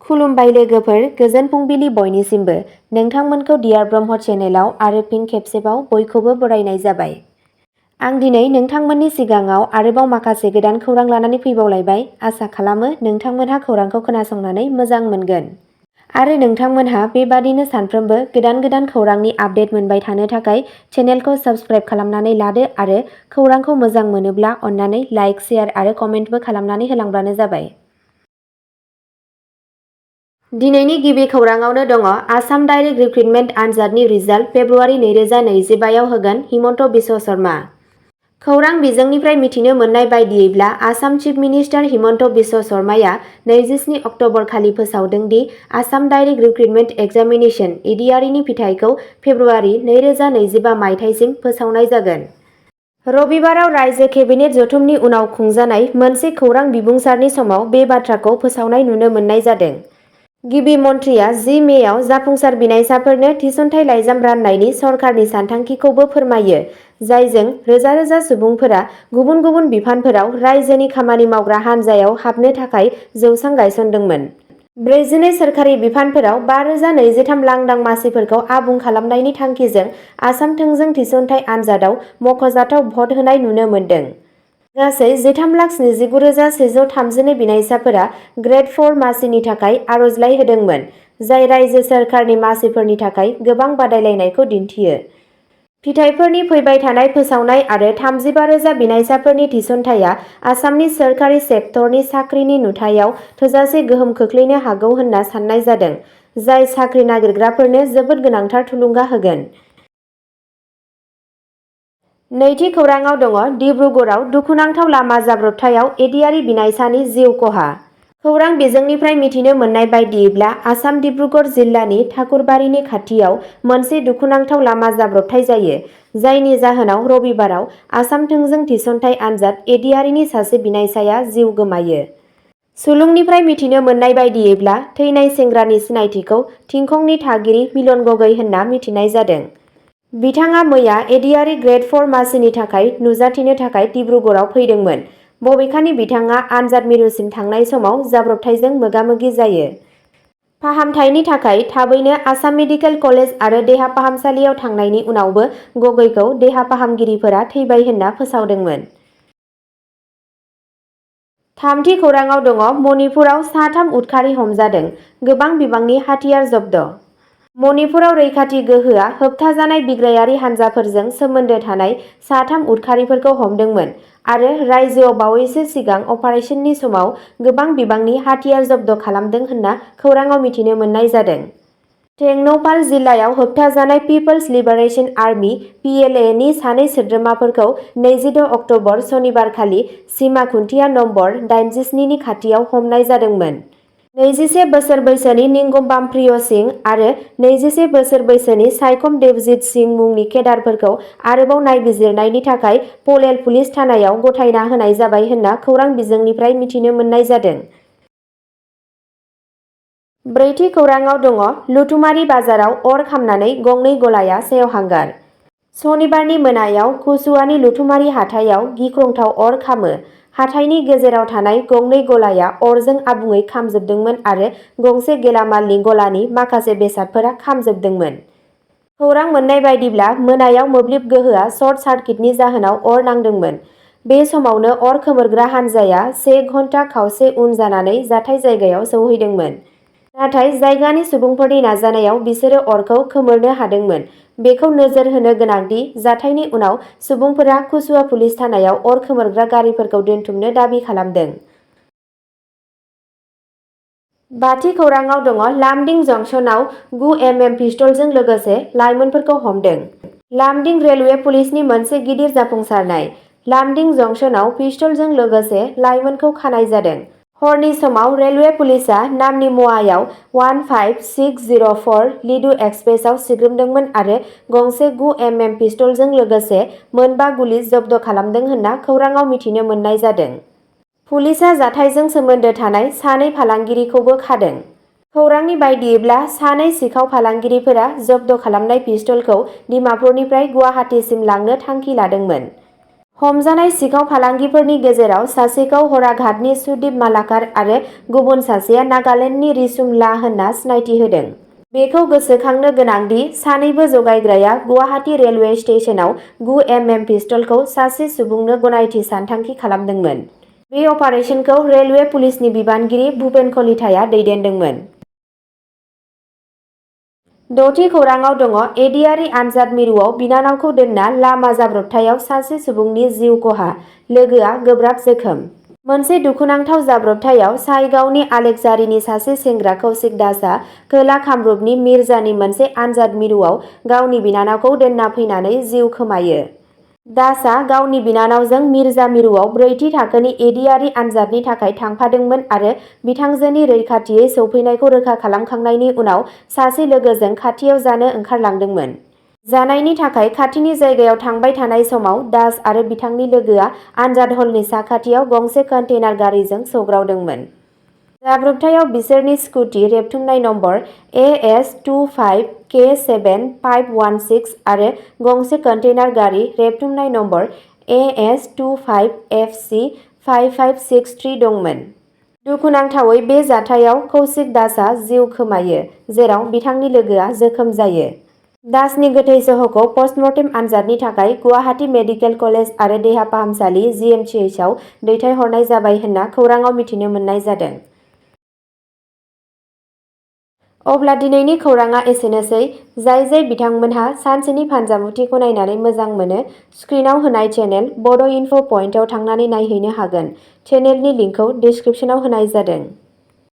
खुलुमबाय लोगोफोर, गोजोन फुंबिलि बयनिसिमबो। नोंथांमोनखौ डियार ब्रह्म चेनेलाव आरो फिन खेबसेबाव बयखौबो बरायनाय जाबाय। आं दिनै नोंथांमोननि सिगाङाव आरोबाव माखासे गोदान खौरां लानानै फैबावलायबाय। आसा खालामो नोंथांमोनहा खौरांखौ खोनासंनानै मोजां मोनगोन। आरो नोंथांमोनहा बेबादिनो सानफ्रोमबो गोदान गोदान खौरांनि आपडेट मोनबाय थानो थाखाय चेनेलखौ साबस्क्राइब खालामनानै लादो आरो खौरांखौ मोजां मोनोब्ला अन्नानै लाइक, शेयार आरो कमेन्टबो खालामनानै होलांब्लानो जाबाय। दिनैनि गिबि खौराङावनो दङ आसाम डाइरेक्ट रिक्रुटमेन्ट आनजादनि रिजाल्ट फेब्रुवारि 2025 होगोन हिमन्त बिश्व शर्मा। खौरां बिजोंनिफ्राय मिथिनो मोननाय बायदियैब्ला आसाम चिफ मिनिस्टार हिमन्त बिश्व शर्माया 27 अक्ट'बर खालि फोसावदों the Assam direct recruitment examination एडिआरइनि फिथायखौ फेब्रुवारि 2025 मायथाइसिम फोसावनाय जागोन। रबिबाराव रायजो केबिनेट जथुमनि उनाव खुंजानाय मोनसे खौरां बिबुंसारनि समाव बे बाथ्राखौ फोसावनाय नुनो मोननाय जादों। गिबि मन्थ्रिया 10 मेआव जाफुंसार बिनायसाफोरनो थिसनथाइ लाइजाम राननायनि सरकारनि सानथांखिखौबो फोरमायो, जायजों रोजा रोजा सुबुंफोरा गुबुन गुबुन बिफानफोराव रायजोनि खामानि मावग्रा हान्जायाव हाबनो थाखाय जौसां गायसनदोंमोन। 42 सोरखारि बिफानफोराव 5023 लांदां मासिफोरखौ आबुं खालामनायनि थांखिजों आसाम थोंजों थिसनथाइ आनजादाव मख'जाथाव भट होनाय नुनो मोन्दों। गासै 13,19,132 बिनायसाफोरा ग्रेड 4 मासिनि थाखाय आर'जलाइ होदोंमोन, जाय रायजो सोरखारनि मासिफोरनि थाखाय गोबां बादायलायनायखौ दिन्थियो। फिथायफोरनि फैबाय थानाय फोसावनाय आरो 35,000 बिनायसाफोरनि थिसनथाइया आसामनि सोरखारि सेक्टरनि साख्रिनि नुथायाव थोजासे गोहोम खोख्लैनो हागौ होनना साननाय जादों, जाय साख्रि नागिरग्राफोरनो जोबोद गोनांथार थुलुंगा होगोन। नैथि खौराङाव दङ डिब्रुगड़आव दुखुनांथाव लामा जाब्रबथायाव एडिआरइ बिनायसानि जिउ खहा। खौरां बिजोंनिफ्राय मिथिनो मोननाय बायदियैब्ला आसाम डिब्रुगड़ जिल्लानि ठाकुरबारिनि खाथियाव मोनसे दुखुनांथाव लामा जाब्रबथाय जायो, जायनि जाहोनाव रबिबाराव आसाम थोंजों थिसनथाइ आनजाद एडिआरइनि सासे बिनायसाया जिउ गोमायो। सुलुंनिफ्राय मिथिनो मोननाय बायदियैब्ला थैनाय सेंग्रानि सिनायथिखौ थिंखंनि थागिरि मिलन गगৈ होनना मिथिनाय जादों। बिथाङा मैया एडिआरइ ग्रेड 4 मासिनि थाखाय नुजाथिनो थाखाय डिब्रुगड़आव फैदोंमोन, बबेखानि बिथाङा आनजाद मिरुसिम थांनाय समाव जाब्रबथायजों मोगा-मोगि जायो। फाहामथायनि थाखाय थाबैनो आसाम मेडिकेल कलेज आरो देहा फाहामसालियाव थांनायनि उनावबो गगैखौ देहा फाहामगिरिफोरा थैबाय होनना फोसावदोंमोन। थामथि खौराङाव दङ मणिपुराव सा 3 उदखारि हमजादों, गोबां बिबांनि हाथियार जब्द। मणिपुराव रैखाथि गोहोआ होबथाजानाय बिग्रायारि हान्जाफोरजों सोमोन्दो थानाय सा 3 उदखारिफोरखौ हमदोंमोन आरो रायजोआव बावैसो सिगां अपारेशननि समाव गोबां बिबांनि हाथियार जब्द खालामदों होनना खौराङाव मिथिनो मोननाय जादों। टेंनौपाल जिल्लायाव होबथाजानाय पिपल्स लिबारेशन आर्मी (PLA) नि सानै सोद्रोमाफोरखौ 26 अक्ट'बर सनिबारखालि सीमा खुन्थिया नम्बर 87 नि खाथियाव हमनाय जादोंमोन। 21 बोसोर बैसोनि निंगमबाम प्रिय सिंह आरो 21 बोसोर बैसोनि साइखम देवजीत सिंह मुंनि केडारफोरखौ आरोबाव नायबिजिरनायनि थाखाय पलेल पुलिस थानायाव गथायना होनाय जाबाय होनना खौरां बिजोंनिफ्राय मिथिनो मोननाय जादों। ब्रैथि खौराङाव दङ लुथुमारि बाजाराव अर खामनानै गंनै गलाया सेवहांगार। सनिबारनि मोनायाव कुसुवानि लुथुमारि हाथायाव गिख्रंथाव अर खामो। हाथाइनि गेजेराव थानाय गंनै गलाया अरजों आबुङै खामजोबदोंमोन आरो गंसे गेलामालनि गलानि माखासे बेसादफोरा खामजोबदोंमोन। खौरां मोननाय बायदिब्ला मोनायाव मोब्लिब गोहोआ सर्ट सार्किटनि जाहोनाव अर नांदोंमोन। बे समावनो अर खोमोरग्रा हान्जाया 1 घन्टा खावसे उन जानानै जाथाय जायगायाव सौहैदोंमोन। नाथाय जायगानि सुबुंफोरनि नाजानायाव बिसोरो अरखौ खोमोरनो हादोंमोन। बेखौ नोजोर होनो गोनांदि जाथायनि उनाव सुबुंफोरा कुसुवा पुलिस थानायाव अर खोमोरग्रा गारिफोरखौ दोनथुमनो दाबि खालामदों। बाथि खौराङाव दङ लामडिं जंक्शनआव 9 mm पिस्तलजों लोगोसे लाइमोनफोरखौ हमदों। लामडिं रेलवे पुलिसनि मोनसे गिदिर जाफुंसारनाय। लामडिं जंक्शनआव पिस्तलजों लोगोसे लाइमोनखौ खानाय जादों। हरनि समाव रेलवे पुलिसआ नामनिमुवायाव 15604 लिडु एक्सप्रेसआव सिग्रोमदोंमोन आरो गंसे 9 mm पिस्तलजों लोगोसे मोनबा गुलि जब्द खालामदों होनना खौराङाव मिथिनो मोननाय जादों। पुलिसआ जाथायजों सोमोन्दो थानाय सानै फालांगिरिखौबो खादों। खौरांनि बायदियैब्ला सानै सिखाव फालांगिरिफोरा जब्द खालामनाय पिस्तलखौ डिमापुरनिफ्राय गुवाहाटीसिम लांनो थांखि लादोंमोन। हमजानाय सिखाव फालांगिफोरनि गेजेराव सासेखौ हराघाटनि सुदीप मालाकार आरो गुबुन सासेया नागालेन्डनि रिसुमला होनना सिनायथि होदों। बेखौ गोसोखांनो गोनांदि सानैबो जगायग्राया गुवाहाटी रेलवे स्टेशनाव 9mm पिस्तलखौ सासे सुबुंनो गनायथि सानथांखि खालामदोंमोन। बे अपारेशनखौ रेलवे पुलिसनि बिबानगिरि भुपेन कलिताया दैदेनदोंमोन। 6थि खौराङाव दङ एडिआरि आनजाद मिरुआव बिनानावखौ दोनना लामा जाब्रबथायाव सासे सुबुंनि जिउ खहा, लोगोआ गोब्राब जोखोम। मोनसे दुखुनांथाव जाब्रबथायाव साइगावनि आलेकजारिनि सासे सेंग्रा कौशिक दासआ खोला कामरुपनि मिर्जानि मोनसे आनजाद मिरुआव गावनि बिनानावखौ दोनना फैनानै जिउ खोमायो। दासआ गावनि बिनानावजों मिर्जा मिरुआव 4थि थाखोनि एडिआरि आनजादनि थाखाय थांफादोंमोन आरो बिथांजोनि रैखाथियै सौफैनायखौ रोखा खालामखांनायनि उनाव सासे लोगोजों खाथियाव जानो ओंखारलांदोंमोन। जानायनि थाखाय खाथिनि जायगायाव थांबाय थानाय समाव दास आरो बिथांनि लोगोआ आनजाद हलनि साखाथियाव गंसे कन्टेनार गारिजों सौग्रावदोंमोन। जाब्रबथायाव बिसोरनि स्कुटि रेबथुमनाय नम्बर AS25K7516 आरो गंसे कन्टेनार गारि रेबथुमनाय नम्बर AS25FC5563 दंमोन। दुखुनांथावै बे जाथायाव कौशिक दासआ जिउ खोमायो, जेराव बिथांनि लोगोआ जोखोम जायो। दासनि गोथै सह'खौ पस्टमर्टेम आनजादनि थाखाय गुवाहाटी मेडिकेल कलेज आरो देहा फाहामसालि GMCHआव दैथायहरनाय जाबाय होनना खौराङाव मिथिनो मोननाय जादों। अब्ला दिनैनि खौराङा एसेनोसै। जाय बिथांमोनहा सानसेनि फानजामुथिखौ नायनानै मोजां मोनो, स्क्रिनाव होनाय चेनेल बड' इनफ' पइन्टआव थांनानै नायहैनो हागोन। चेनेलनि लिंकखौ डिस्क्रिप्शनाव होनाय जादों।